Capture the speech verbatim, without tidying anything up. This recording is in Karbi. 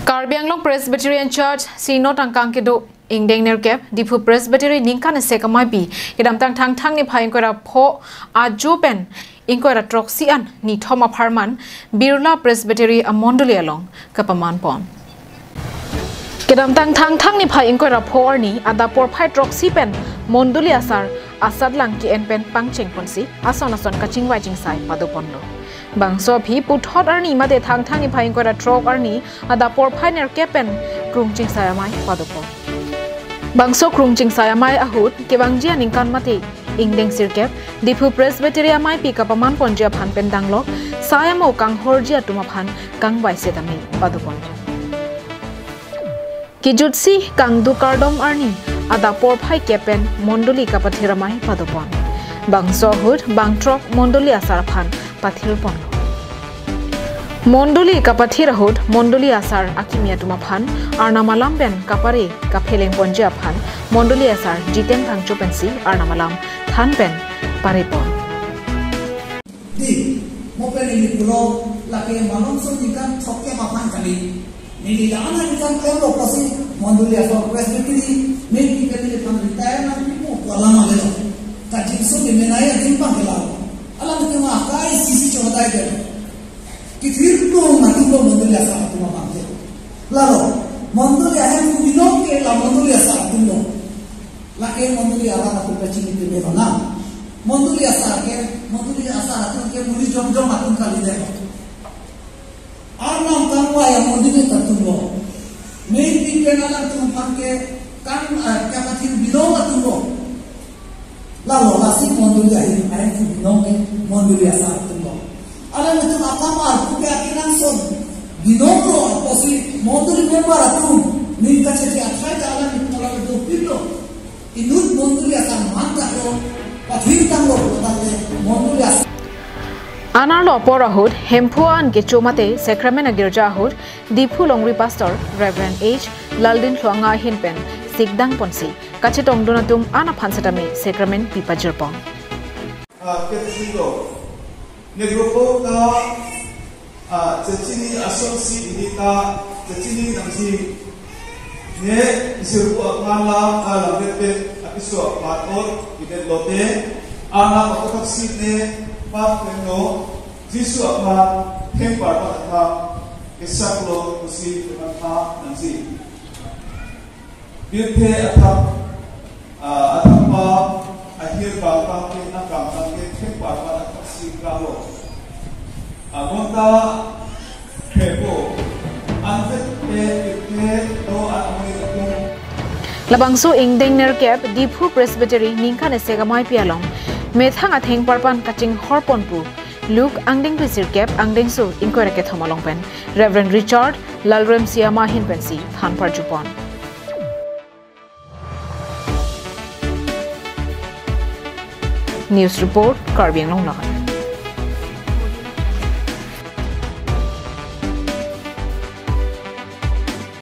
Karbi Anglong Presbyterian Church Synod angkang kedo ingdeng nerkep Diphu Presbytery ningkan isi amaipi kedamtang Thangthang niphai ingkoi ra pho ajo pen ingkoi ra throksi an nithom apharman Birla Presbytery amondoli along kapaman pon. Kedamtang Thangthang niphai ingkoi ra pho arni adap porphai throksi pen mondoli asar asatlang ke-en pen pangcheng ponsi ason ason kachingvai chingsai pado ponlo. Bangso aphi puthot arni mate Thangthang niphai ingkoi ra throk arni adap porphai nerkep pen krung chingsai amei pado pon. Bangso krung chingsai amei ahut kevangji aningkan mate ingdeng sirkep Diphu Presbytery amaipi kapaman ponji aphan pen danglok sai amo kanghorji atum aphan kangvai setame pado pon. Kejutsi kangduk kardom arni adap porphai kep pen mondoli kapathir amei pado pon. Bangso ahut bang throk mondoli asar aphan pathir ponlo. Mondoli kapathir ahut mondoli asar akimi atum aphan Arnam alam pen kapare kapheleng ponji aphan mondoli asar Jiten Phangcho pensi Arnam alam than pen pare pon. Di, mo pen neli pulo, lake malomso ningkan throkkep aphan kali. Neli la-an ningkan klemlo pusi mondoli asar Presbytery, neli pen neliphan retire nangpipo pu alam avelo. Kajinso kemenei adim abang ke lalo. Alanglitum akai sisi chohadai ke. Kithir tung atumlo mondoli asar atum abang ke. Lalo, mondoli ahemphu binong ke la mondoli asar atumlo. Lake mondoli arat atum kachini peme lo na. Mondoli asar ke, mondoli asar atum ke muri jongjong atum kalidet lo. Arnam kangvai amondoli atumlo. Meipi pen alangtum aphan ke kang, ah, kapathir binong atumlo. Lalo lasi mondoli ahin, ahemphu binong ke mondoli asar atumlo. Alanglitum akamar puke akenangsot binonglo pusi mondoli member atum ning kachete athai ta alanglitum alam dopiklo. Inut mondoli asar man tanglo, pathir tanglo, tangte mondoli asar. Anerlo apor ahut hemphu an kecho mate Sacrament agirja ahut Diphu longri Pastor Reverend H Laldinlho anga ahin pen sikdang ponsi kachetongdun atum an aphan setame Sacrament pipajir pon. Ah, kethilo. Negro ko ka, ah, chechini asonsi ini ka chechini nangji. Ne isirku aphan la alam bete apiso aphan or idet lote, ana kotak si ne pap keno, Jisu aphan thengparpan athak kesaklo pusi teman pha nangji. Birthe athak, ah, athakpa ahir bangpang ke akam bang ke thengparpan athak si kalo. Amonta krepo anvet pe birthe do an amoni atum. Labangso ingdeng nerkep Diphu Presbytery ningkan isi amaipi along methang athengparpan kachinghor pon pu Luke angdengpi sirkep angdengso ingkoi ra kethom along pen Reverend Richard Lalremsi ama ahin pensi than parju pon. News report, Karbi Anglong Live.